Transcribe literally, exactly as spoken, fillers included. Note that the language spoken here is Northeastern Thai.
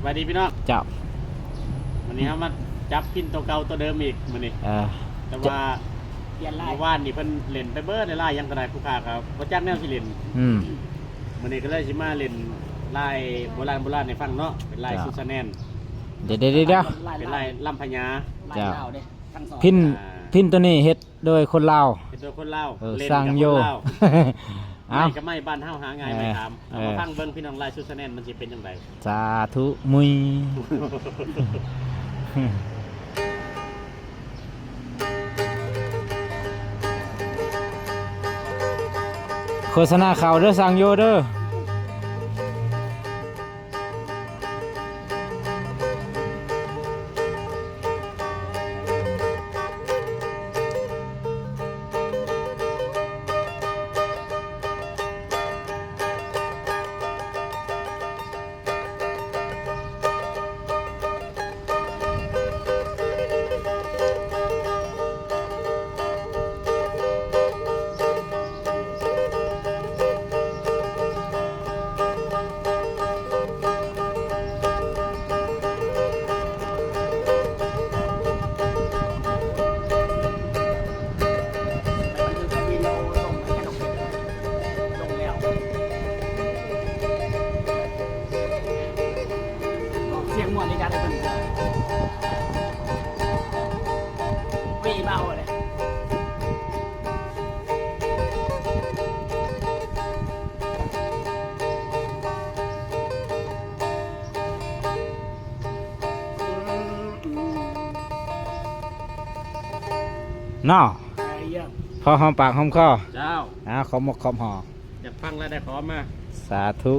สวัสดีพี่น้อง เจ้า วันนี้เรามาจับพิณตัวเก่าตัวเดิมอีกมื้อนี้ เออ แต่ว่า เปลี่ยนลาย เมื่อวานนี่เพิ่นเล่นไปเบิดในลายหยังก็ได้ ผู้ค้าก็บ่จักแนวสิเล่น อืม มื้อนี้ก็เลยสิมาเล่นลายโบราณโบราณให้ฟังเนาะ เป็นลาย เจ้า สุดสะแนน เดี๋ยวเดี๋ยวเดี๋ยวเดี๋ยว เป็นลายลำพญา ลายลาวเด้ ทั้งสอง พิณ อ่า พิณตัวนี้เฮ็ดโดยคนลาว เป็นตัวคนลาว เออ เล่นกับ สร้างโย คนลาว เอ้า ไม้กับไม้บ้านเฮาหาง่าย เออ ไม้ขาม เอามา เออ ฟังเบิ่งพี่น้อง ลายสุดสะแนนมันสิเป็นจั่งใด สาธุมุย โฆษณาเข้าเด้อ สร้างโยเด้อ เสียงม่วนนี่จ้ะ ได้เพิ่น ปีเบาเลย เนาะ ไอ้เยี่ยม พอหอมปากหอมคอ เจ้า อ่า ขอมกขอมหอ อยากฟังแล้วได้ขอมา สาธุ